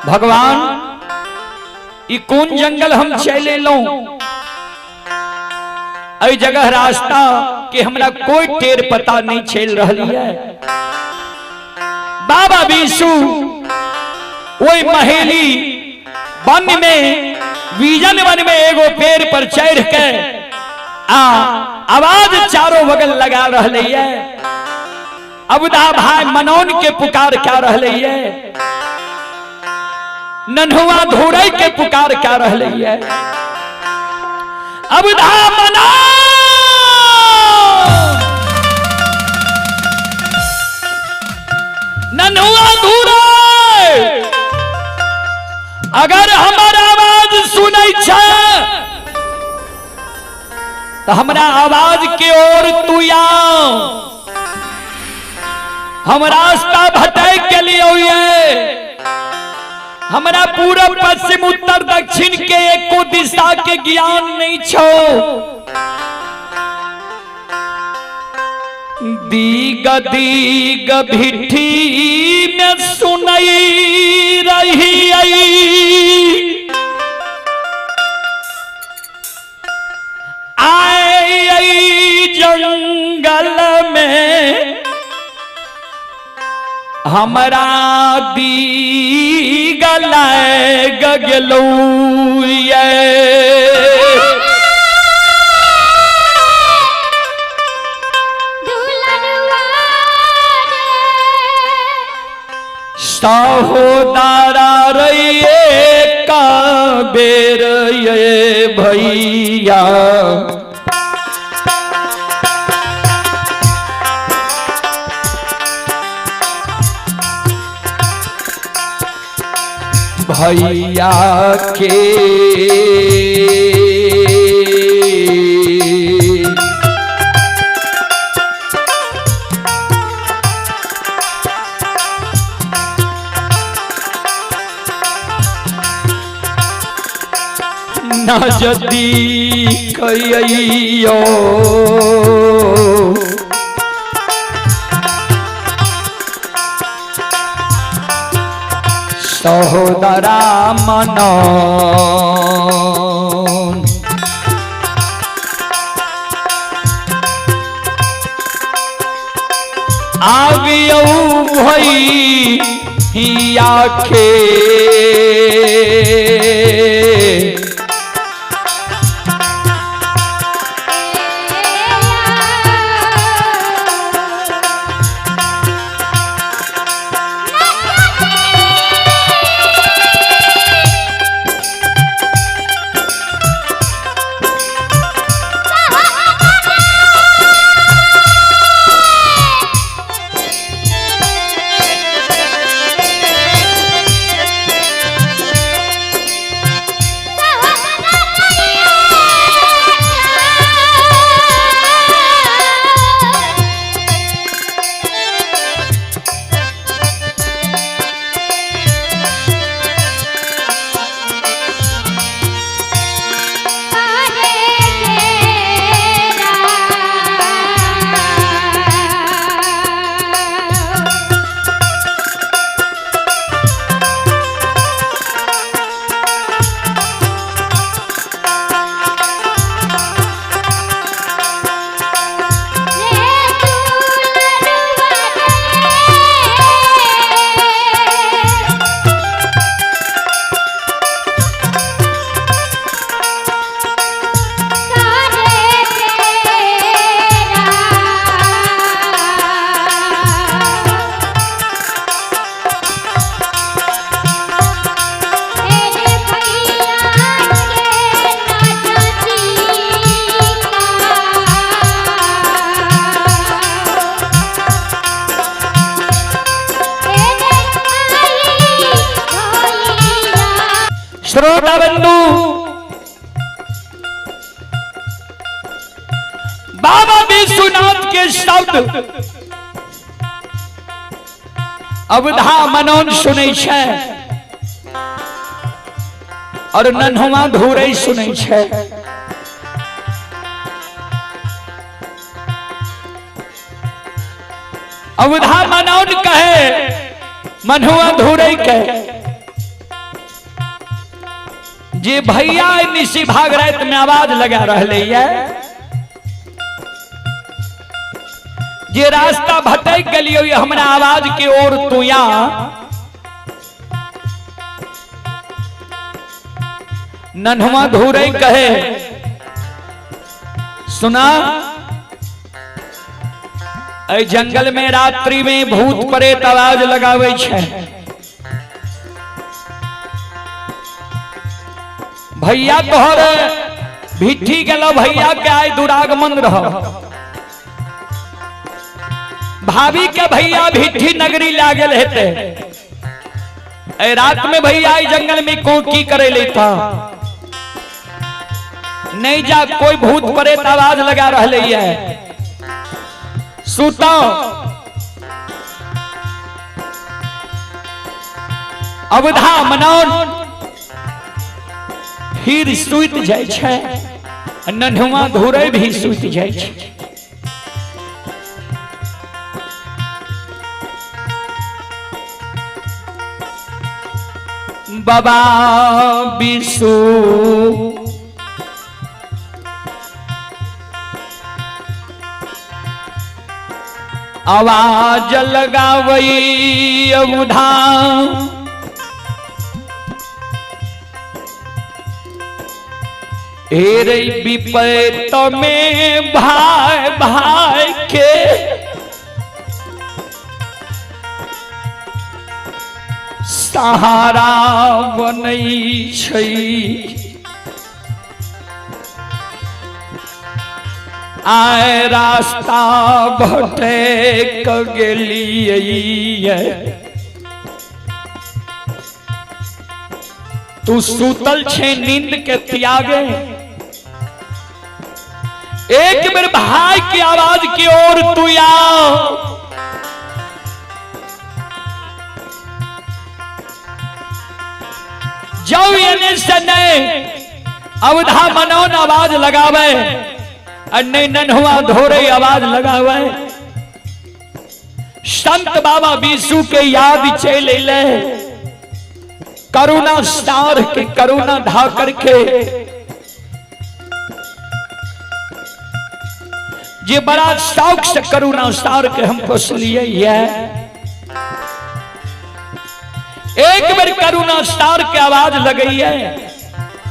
भगवान ई कोन जंगल हम चलि एलहुँ, एहि जगह रास्ता के हमरा कोई टेर पता नहीं चल रहल है। बाबा विशु ओहि महेली वन में, बीजन वन में एगो पेड़ पर चढ़ के आ आवाज चारों बगल लगा रहले है। अबुदा भाई मनौन के पुकार क्या रहले है, नन्हुआ धुरई के पुकार क्या रहले है। अबुदा मना नन्हुआ धुरई, अगर हमर आवाज सुनै छै तो हमरा आवाज के ओर तू आओ, हम रास्ता भटक के लिए ये, हमरा पूरब पश्चिम उत्तर दक्षिण के एको दिशा के ज्ञान नहीं छो। दीग दीग भिठी में सुनई रही आई, आए जंगल में हमरा दीग लाग गेलौ ये। सहोदरा रे का बेर ये भैया, भैया के नजदीक अइयो, सहोदरा मन आवियौ भैया के, श्रोता बंधु बाबा विश्वनाथ के शब्द अवधा मनोन सुनै छै और नन्हुआ धुरै सुनै छै। अवधा मनौन कहे मनुआ धुरै कहे, जे भैया निशी भाग रात में आवाज लगा रहले ये, जे रास्ता भटक गेलियो ये हमरा आवाज के ओर तू या। नन्हवा धूरे कहे सुना, ऐ जंगल में रात्रि में भूत प्रेत आवाज लगावे छे। भैया तोहर भिट्ठी गेलो, भैया के आय दुरागमन रहो। भाभी के भैया भिट्ठी नगरी लागल हेते, ऐ रात में भैया आई जंगल में को की करे लेता नहीं जा, कोई भूत प्रेत आवाज लगा रहले है। सुता अवधा मनाउन फिर सुति जाइ छै, नन्हुआ धुरे भी सुति जाइ छै। बाबा विशु आवाज लगावई अवधा, रे विपत में भाई भाई के सहारा बनै छै। आय रास्ता भटक गेलियै, तू सुतल छे नींद के त्यागे। एक बेर भाई की आवाज की ओर तू आ। जाओ एने से नहीं अवधा मनौन आवाज लगावे, और नहीं नन्हुआ धोरे आवाज लगावे। संत बाबा विशु के याद चल अले, करुणा सार के करुणा धा करके जे बड़ा शौक से करुणा सार के हम पोसलिए ये। एक बेर करुणा सार के आवाज लगैये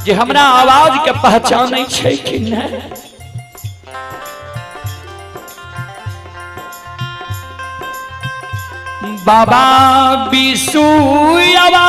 जे हमरा आवाज के पहचानै छै कि नहीं। बाबा विशु आवाज